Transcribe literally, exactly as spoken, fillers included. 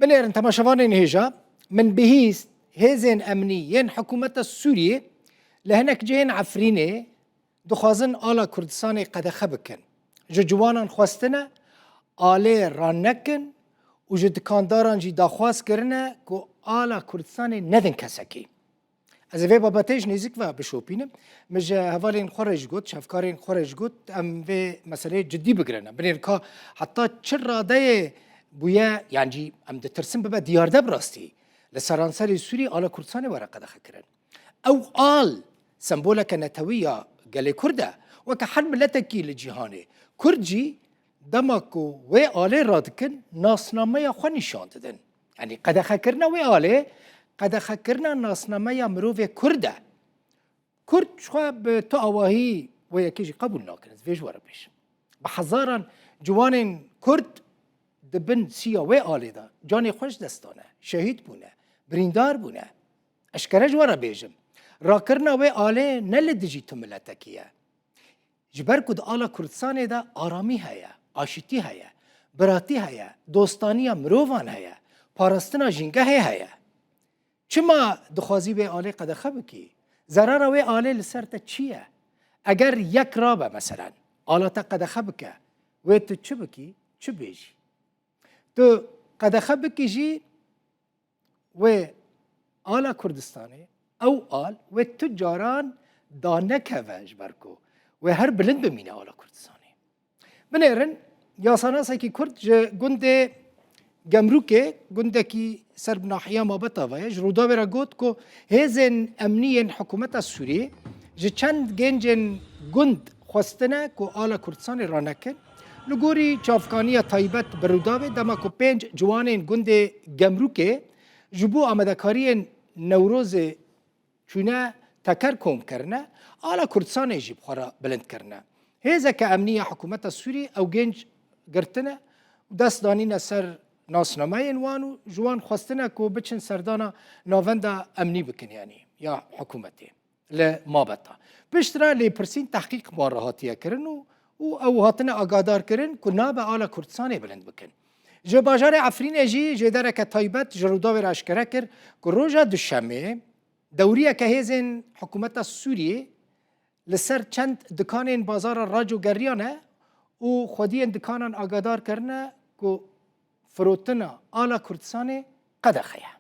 Binêrin temaşevanên hêja, min bihîst hêzên emnî yên hikûmeta Sûriyê li hinek cihên Efrînê dixwazin ala Kurdistanê qedexe bikin. Ji ciwanan xwestine alê ranekin û ji dikandaran jî daxwaz kirine ku ala Kurdistanê nedin kesekî. Ez ê vê babetê ji nêzîk ve bişopînim. Min ji hevalên xwe re jî got, ji hevkarên xwe re jî got, em vê meseleyê cidî bigirine. Binêr ka heta çi radeyê bûye, yan jî em ditirsin bibe diyarde bi rastî. Li seranserê Sûriyê ala Kurdistanê were qedexekirin. Ew al semboleke netewî ya gelê Kurd e. Weke her miletekî li cîhanê. Kurd jî dema ku wê alê radikin, nasnameya xwe nîşan didin. Yanî qedexekirina wê alê, qedexekirina nasnameya mirovê Kurd e. Kurd jixwe bi tu awahî wê yekê jî qebûl nakin, ez vê ji we re bêjim. Bi hezaran ciwanên Kurd di bin siya wê alê de canê xwe ji dest dane, şehîd bûne, birîndar bûne. Eşkere ji we re bêjim. Rakirina wê alê ne li dijî tu miletekî ye. Ji ber ku di ala Kurdistanê de aramî heye, aşîtî heye, biratî heye, dostaniya mirovan heye, parastina jîngehê heye. Çima dixwazî wê alê qedexe bikî? Zerara wê alê li ser te çi ye? Eger yek rabe, meselen, ala te qedexe bike, wê tu çi bikî, çi bêjî? Tu qedexe bikî jî, wê ala Kurdistanê, ew al wê tu caran danekeve, ji ber ku wê her bilind bimîne ala Kurdistanê. Binêrin, yasanasekî Kurd ji gundê Gemrûkê, gundekî ser bi nahiya Mabeta ve ye, ji Rûdawê re got ku hêzên emnî yên hikûmeta Sûriyê ji çend gencên gund xwestine ku ala Kurdistanê ranekin. Li gorî çavkaniya taybet bi Rûdawê, dema ku pênc ciwanên gundê Gemrûkê ji bo amadekariyên Newrozê çûne teker kom kirine, ala Kurdistanê jî bi xwe re bilind kirine. Hêzeke emnî ya hikûmeta Sûrî ew genc girtine û dest danîne ser nasnameyên wan û ji wan xwestine ku biçin serdana navenda emnî bikin, yanî ya hikûmetê li Mabeta. Piştre lêpirsîn, tehqîq bi wan re hatiye kirin û, û ew hatine agadarkirin ku nabe ala Kurdistanê bilind bikin. Ji bajarê Efrînê jî jêdereke taybet ji Rûdawê re eşkere kir ku roja Duşemê dewriyeke hêzên hikûmeta Sûriyê li ser çend dikanên bazara Raco geriyane û xwediyên dikanan agadar kirine ku firotina ala Kurdistanê qedexe ye.